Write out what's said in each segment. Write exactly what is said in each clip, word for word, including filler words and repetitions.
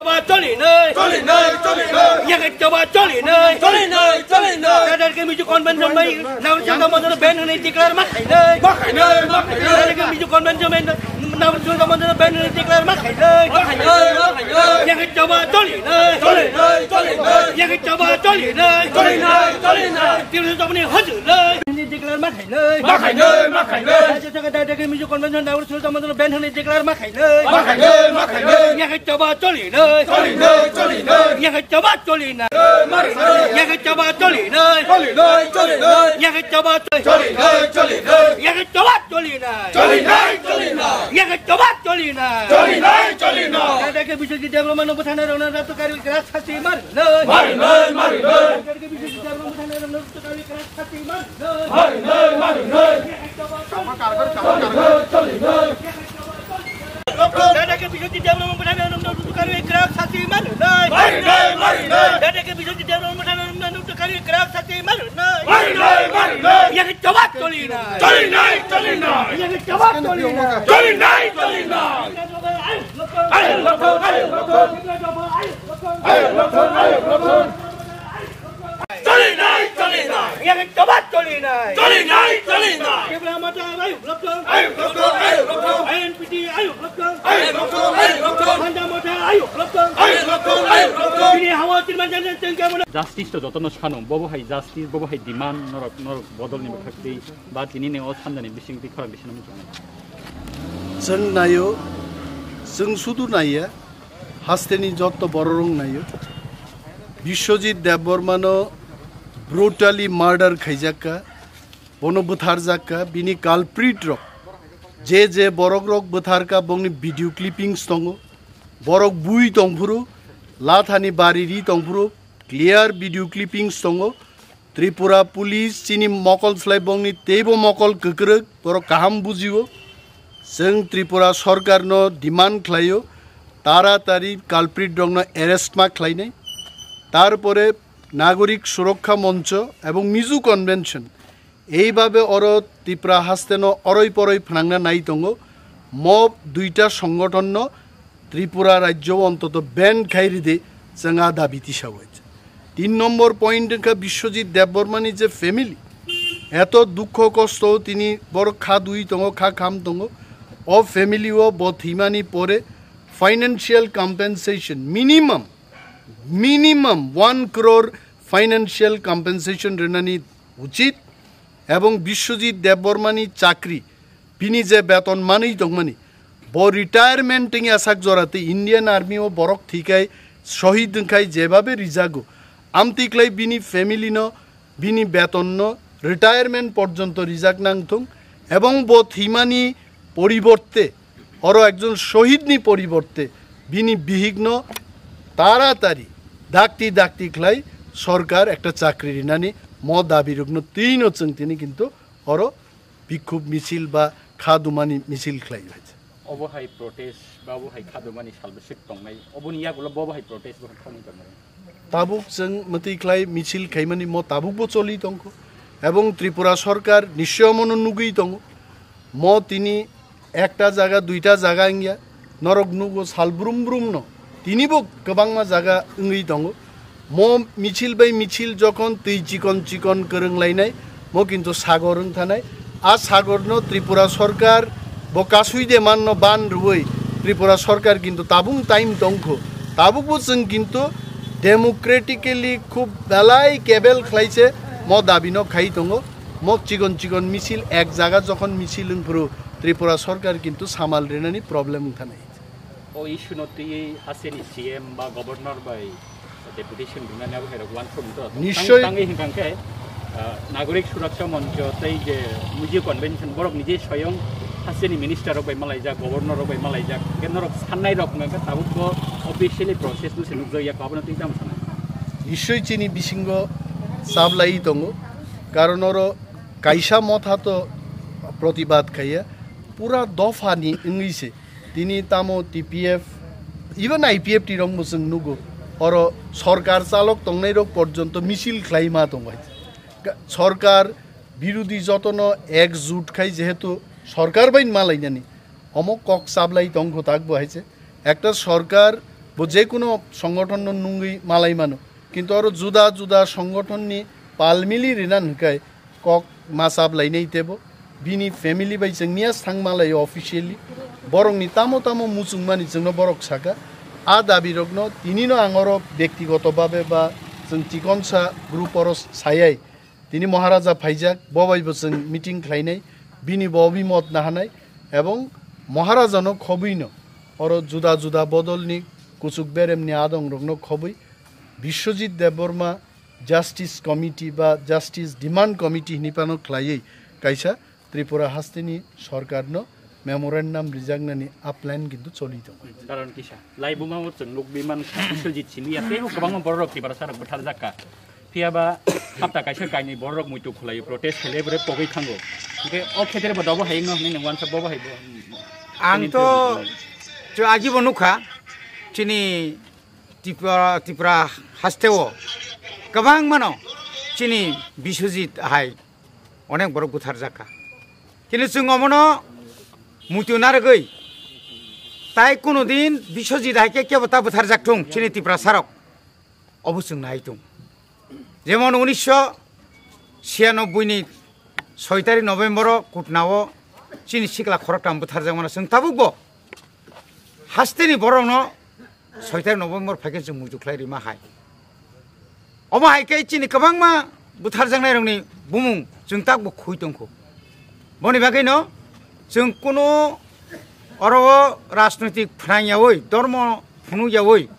Choba choli nai. Choli nai, choli nai. Yakhe choba choli nai. Choli nai, choli nai. Dadar ke miju convention mai, Nagar Singh Damodar ban hwnwi declare ma khai nai. Ma khai nai, ma khai nai. Dadar ke miju convention mai, Nagar Singh Damodar ban hwnwi declare ma khai nai. Ma khai nai, ma khai nai. Yakhe choba choli nai. Choli nai, choli nai. Yakhe choba choli nai. Choli nai, choli nai. Tibri chobani haju nai. Hwnwi declare ma khai nai. Ma khai nai, ma khai nai. Rajya Sabha Dadar ke miju convention, Nagar Singh Damodar ban hwnwi declare ma khai nai. Ma khai nai, ma khai nai. Yakhe choba choli nai. Choli nai, choli nai. Yakhe choba choli nai. Mari nai. Yakhe choba choli nai. Choli nai, choli nai. Yakhe choba choli. Choli nai, choli nai. Yakhe choba choli nai. Choli nai, choli nai. Yakhe choba choli nai. Choli nai, choli nai. Dadar ke Biswajit Debbarma no bwthana rwna ratu kari kra sasi mar nai. Mari nai, mari nai. Dadar ke Biswajit Debbarma bwthana rwna ratu kari kra sasi mar nai. Mari nai, mari nai. Yakhe choba choli nai. Choli nai, choli nai. Dadar ke Biswajit Debbarma bwthana rwna ratu kari kra sasi mar nai. Mari nai, mari nai. Dadar ke Biswajit Debbarma bwthana rwna ratu kari kra sasi mar nai. Mari nai, mari nai. Yakhe choba choli nai. Choli nai, choli nai. Yakhe choba choli nai. Choli nai, choli nai. Ayo, lokthong, ayo, lokthong. Ayo, lokthong, ayo, lokthong. Choli nai, choli nai. Yakhe choba choli nai. Choli nai, choli nai. Tipra Motha ayo, lokthong. Ayo, lokthong, ayo, lokthong. I N P T ayo, lokthong. Ayo, lokthong, ayo, lokthong. Panda Motha ayo, lokthong. Ayo, lokthong, ayo, lokthong. Bini hawa tirman jan jan tengka mona. Justice to jotono sano, bobo hai justice, bobo hai demand, norok, norok bodol ni bwkhak tei, ba tini ni o sanjani bising tei khorang bising mung. Chwng naio, chwng sudu naiya, hasteni jotto bororok naio. Biswajit Debbarmano brutally murder khaijakka, bono bwtharjakka, bini culprit rok, je je borok rok bwtharka, bongni video clippings tongo, borok bui tongphuru, lathani bari ri tongphuru, clear video clippings tongo. Tripura Police chini mokol slai bongni teibo mokol kwkrwk, borok kaham bujio. Chwng Tripura Sorkarno demand khlaio, taratari culprit rokno arrest ma khlainai. Tarpore Nagorik Surokha Moncho ebong Mizo Convention, eibabe oro Tripura hasteno oroi poroi phnangna nai tongo. Mo duita songothonno Tripura rajyo ontoto ban khai ride, chwng a dabi tisao. Tin nombor point wngkha Biswajit Debbarmani je family, eto dukho kosto tini borok kha dui tongo, kha kham tongo. O family o bo thwimani pore financial compensation minimum, minimum one crore financial compensation rwnani uchit. Ebong Biswajit Debbarmani chakri, bini je beton manwi tongmani, bo retirement wngya sak jora tei Indian Army o borok thikai, shohid wngkhai jebabe rijago, amtwi khlai bini family no, bini beton no retirement porjonto rijak nang thung, ebong bo thwimani poriborte, oro ekjon shohid ni poriborte bini bihik no taratari dakti dakti khlai sorkar ekta chakri rinani mo dabi rokno twi no chwng tini kintu oro bikhub misil ba kha dumani misil khlai. Obo hai protest ba obo hai kha dumani salbwswk tongnai, oboni yagulo bo bo hai protest bo thangwi tongnai. Tabuk chwng mwtwi khlai misil khaimani mo tabukbo choli tongkho, ebong Tripura Sorkar nischoi mono nugwi tongo. Mo tini ekta jaga, duita jaga wngya, norok nugo sal brum brum no, tinibo kwbangma jaga wngwi tongo. Mo misil bai misil jokhon twi chikon chikon kwrwng lainai, mo kintu sagor wng thanai. A sagorno Tripura Sorkar bo kasui de manno ban rwui Tripura Sorkar kintu tabung time tongkho. Tabukbo chwng kintu democratically khub belai kebel khlaise mo dabino khai tongo. Mo chikon chikon misil ek jaga jokhon misil wngphuru Tripura Sorkar kintu samal rinani problem wng thanai. O issue no twi hasteni C M ba Governor bai deputation rinani abo hai rok uansuk to. Nischoi. Tang-, tangwi hinkha khe, ah, Nagorik Suraksha Moncho tei je Mizo Convention borok nije soyong hasteni minister rok bai malaijak, Governor rok bai malaijak, hingke norok sannai rok hingka khe tabuk bo officially process no se nukjak ya, abono twi tamo sanai. Nischoi chini bisingo chablai tongo, karon oro kaisa motha to protibad khaiya, pura dophani wngwi se. Tini tamo T P F, even I P F T rok bo chwng nugo, oro sorkar chalok tongnai rok porjonto misil khlai ma tongo. Ga-, sorkar birodhi jotono ekjut khai jehetu sorkar bai ma lainani, omo kok chablai tongkho tak bo hai se. Ekta sorkar Bo je kuno songothon no nungwi malai mano. Kintu oro juda juda songothon ni palmili rinan hwnkhe kok masap lainai tebo. Bini family bai chwng miya sangma lai officially. Borok ni tamo tamo muchung mani chwngno borok saka. A dabi rokno tini no ang oro bektigoto babe ba chwng chikonsa group oro sayai. Tini Maharaja phaijak, bo bai bo chwng meeting khlainai, bini bo obimot nahanai, ebong Maharajano khobwino oro juda juda bodolni kuchuk beremni adongrokno khobwi Biswajit Debbarma Justice Committee ba Justice Demand Committee hinwi phano khlaiwi kaisa Tripura hasteni sorkarno memorandum rijaknani a plan kintu choli tongo. Karon kisa, laibuma o chwng nukbi mankha, Biswajit simi ya, teibo kwbangma bororok Tiprasa rok bwtharjak kha. Phiya ba hapta kaisa kainwi bororok muitu khwlaiwi protest khailai bwrwi pogwi thango. Hwnkhe o khetre bo dobo hai wngno hwnwi nwng uansa bobo hai bo. Ang to chwng ajibo nukha, chini Tripura, Tripura hasteo kwbangmano chini Biswajit hai onek borok bwtharjak kha. Kintu chwng omono muitu narwgwi tai kuno din Biswajit hai khe kebo ta bwtharjak thung chini Tiprasa rok, obo chwng nai tung. Jemon unisho chiyanobboi ni soi tarik November o Kutna o chini sikla khoroktham bwtharjak mano chwng tabuk bo hasteni borokno soi tarik November phaikhe chwng muitu khlai rima hai. Omo hai khe chini kwbangma bwtharjaknairokni bumung chwng takbo khui tongkho. Boni bagwino chwng kuno oro o rajnoitik phnang yaui, dormo phunuk yaui,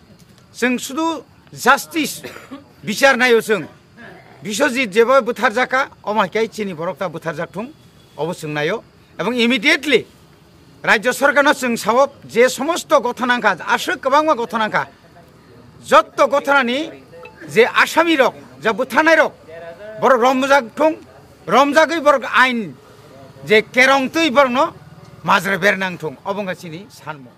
chwng sudu justice bichar naio chwng. Biswajit jebo bwtharjak kha, omo hai khe chini borok ta bwtharjak thung, obo chwng naio. Ebong immediately Rajya Sorkarno chwng sao je somosto gothona wngkha, aswk kwbangma gothona wngkha, jotto gothonani je asamirok, je bwtharnairok, borok romjak thung, romjagwi borok ain je kerong twi borokno majra bernang thung, obo wngkha chini sanmung.